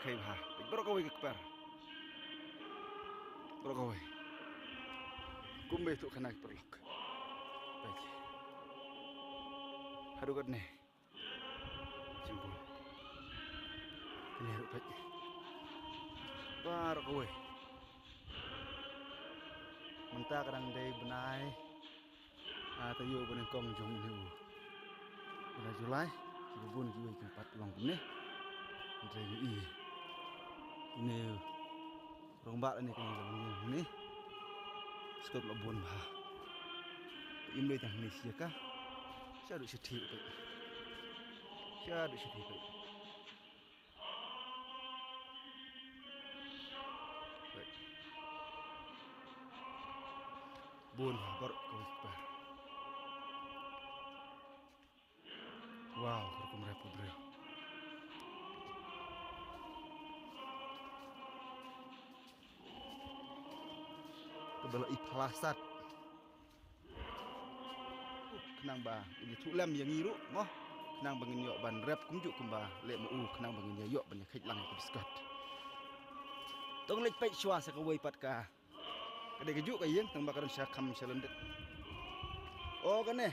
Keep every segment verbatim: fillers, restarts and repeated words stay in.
Peit bha, peit baroh kawei ka kper. Baroh kawei. Kumba ïathuh khana ki paralok. Peit. Haduh katne. Jingbun. Kane ruh peit. Baroh kawei. Mynta ka dang dei bnai, ah, taïew ba nyngkong jong une u bnai July. Kiba bun kiwei kim pat long kumne. Hynrei ngi i une u rangbah lane kane ka long kumne. Biskot la bun bha. Im dei tang ne shi jaka. Shaduh shathie peit. Shaduh shathie peit. Peit. Bun bha baroh kawei ka kper. Wow, ka rukom rep ka briew. Kaba la i plasat. Khnang ba un ïathuh lem ïa ngi ruh mo. Khnang ba ngin ïoh ban rep kumjuh kumba leh ma u, khnang ba ngin ïa ïoh ban ïa kheit lang ïa ka biskot. To ngin leit peit shuwa sa kawei pat ka. Ka dei kajuh ka ïing tang ba ka don sha kham sha lyndet. O kane.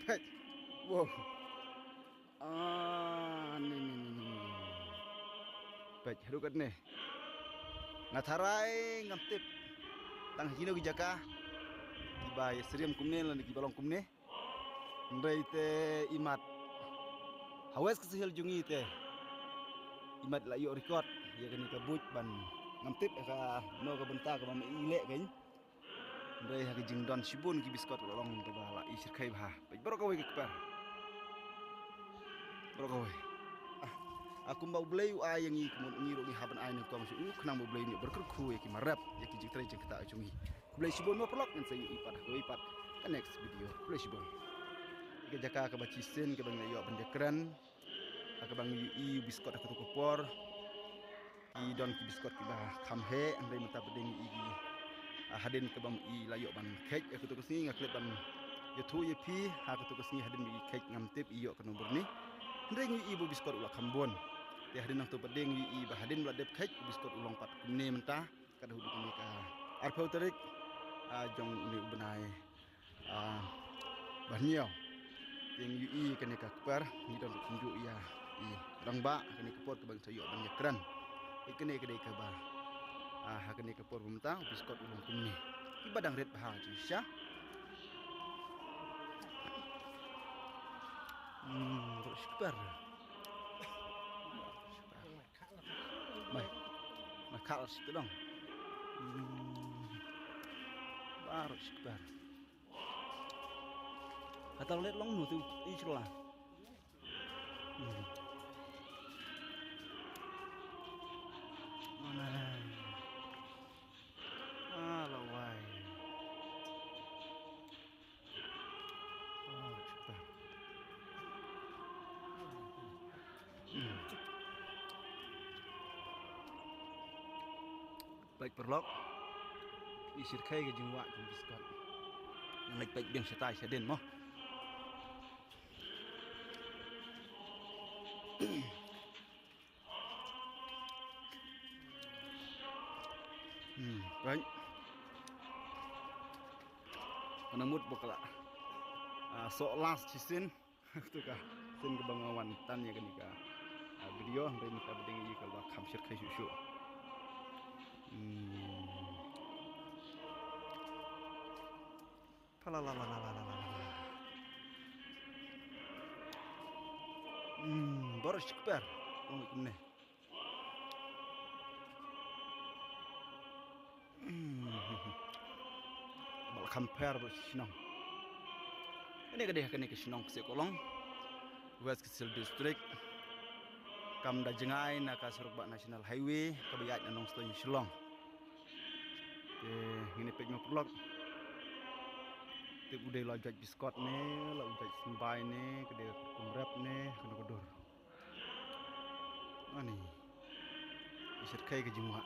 Peit. Wow. Ah, ni, ni, ni, ni, ni. Peit, haduh katne. Nga tharai ngam tip tang ha kino ki jaka kiba ïasyriem kumne lane kiba long kumne. Hynrei te imat ha West Khasi Hills jong ngi te imat la ïoh record ïa kane ka buit ban, ngam tip ha kano ka bynta kaba ma i leh kein. Hynrei ha ka jingdon shibun ki biskot la long kaba la i shyrkhei bha. Peit baroh kawei ka kper. Baroh kawei. Ah, ah, kumba U Blei u ai ïa ngi, kumno ngi ruh ngi hap ban ai nyngkong sha u, khnang ba U Blei un ïoh ban kyrkhu ïa ki marep, ïa ki jingtrei jingktah jong ngi. Khublei shibun mo paralok, ngin sa ïohi pat ha kawei pat ka next video. Khublei shibun. Ka jaka kaba shisien kaba ngi la ïoh ban ïakren. Ha kaba ngi ïohi u biskot ha kato ka por. Ki don ki biskot kiba kham heh, hynrei mynta pat ngi ïohi ki, ah, hadien kaba ngi la ïoh ban kheit ha kato ka sngi, nga klet ban ïathuh ïa phi ha kato ka sngi hadien ba ngi kheit ngam tip ïoh kano bor ni. Hynrei ngi ïohi ba u biskot u la kham bun. Te hadien nangto pat ngi ïohi ba hadien ba la dep kheit u biskot u long pat kumne mynta. Ka dei haduh kane ka arphew tarik, ah, jong une u bnai, ah, ba hynñiew. Te ngi ïohi kane ka kper, ngi don ruh kumjuh ïa i rangbah, kane ka por kaba ngi sa ïoh ban ïakren. Te kane ka dei kaba, ah, ha kane ka por ba mynta u biskot u long kumne. Kiba dang rit bha jingshisha. Hmm, ruh shi kper. Mai. Mai khal shi tdong. Hmm. Baroh shi kper. Hatal let long nu tu i chula. Hmm. Mana. Ah, la wai. Peit paralok. I shyrkhei ka jingwah jong biskot. Ngan leit peit biang shatai shadien mo. Hmm, peit. Ka nang mut ba ka la, ah, soh last shisien. Kato ka sien kaba nga wan tan ïa kane ka, ah, video, hynrei mynta ba dang ïohi ka la kham shyrkhei shuh shuh. Hmm. Pala la la la la la la la. Hmm, baroh shi kper. Ong kumne. Hmm. Ba la kham pher baroh shi shnong. Kane ka dei kane ka shnong Ksekolong, West Khasi Hills District. Kam da jngai na ka surok ba National Highway kaba ïaid na Nongstoiñ Shillong. Te ngin ïa peit mo paralok. Te u dei la u jait biskot ne, la u jait symbai ne, ka dei ka kum rep ne, kano ka dur. Ani. I shyrkhei ka jingwah.